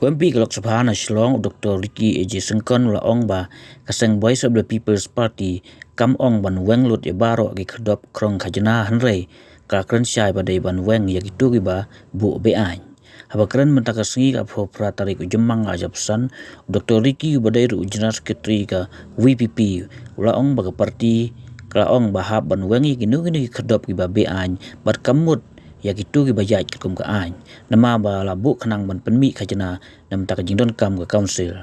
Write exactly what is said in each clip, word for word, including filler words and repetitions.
U MP ka Lok Sabha na Shillong, u Doctor Ricky A J Syngkon, u la ong ba ka seng Voice of the People's Party kam ong ban weng lut ïa baroh ki khyrdop khrong khajna, hynrei ka kren shai ba dei ban weng ïa kito kiba buh beaiñ. Haba kren mynta ka sngi, ka arphew phra tarik u Jymmang ar hajar arphew san, u Doctor Ricky, uba dei ruh u General Secretary ka V P P, u la ong ba ka party ka la ong ba hap ban weng ïa kino kino ki khyrdop kiba beaiñ bad kam mut ïa kito kiba ïaid katkum ka aiñ, namar ba la buh khnang ban pynmih khajna na bynta ka jingdonkam ka council.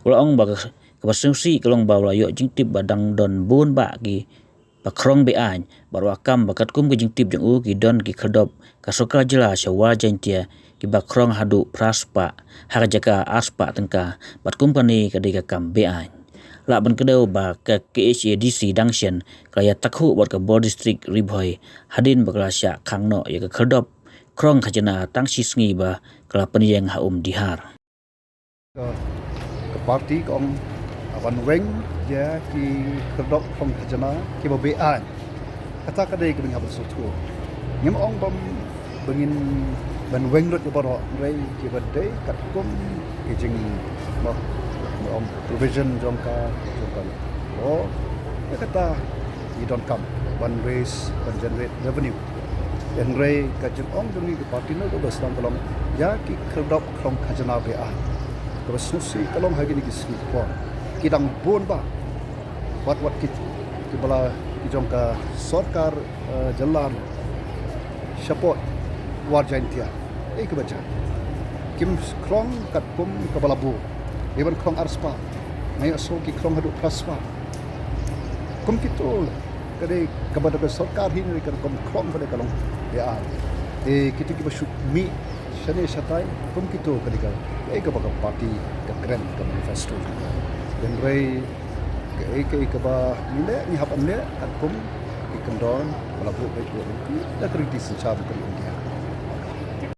U la ong ba ka, kaba sngewsih ka long ba u la ïoh jingtip ba dang don bun bah kiba khrong beaiñ, bad u la kam ba katkum ka jingtip jong u, ki don ki khyrdop ka sorkar jylla sha War Jaintia kiba khrong haduh phra spah ha ka jaka ar spah tyngka, bad kum kane ka dei ka kam beaiñ. Lah ban kdew ba ka K H A D C dang shen ka la ïatakhuh bad ka bor district Ri Bhoi hadien ba ka la shah khang noh ïa ka khyrdop khrong khajna tang shi sngi ba ka la pynïeng ha Umdihar. Ka, ka party ka ong, ah, ban weng ïa ki khyrdop khrong khajna kiba beaiñ. Kata ka dei kaba ngin hap ban sngewthuh. Ngim ong ba, ba ngin ban weng lut ïa baroh, hynrei kiba dei katkum ki jing, mo, ngin ong provision jong ka, jong ka law. Ïa kata ngi donkam ban raise, ban generate revenue. Hynrei ka jingong jong ngi ka party na ka ba sdang ka long ïa ki khyrdop khrong khajna beaiñ. Kaba sngewsih ka long ha kine ki sngi ki por ki dang bun bah. Wat wat ki, kiba la ki jong ka sorkar, eh, jylla shapoh War Jaintia. Ei kaba jia. Kim khrong katkum kaba la buh. Lei ban khrong ar spah. Nga ïohsngew ki khrong haduh phra spah. Kum kito ka dei kaba da ka sorkar hi, ne ka rukom khrong ba dei ka long. Ïa. Eh, kito kiba shu mih shane shatai, kum kito ka dei ka, eh, kaba ka party ka kren ka manifesto. Hynrei kaei kaei kaba ngi leh, ngi hap ban leh katkum ki kyndon ba la buh beit da ka riti synshar ka ri India.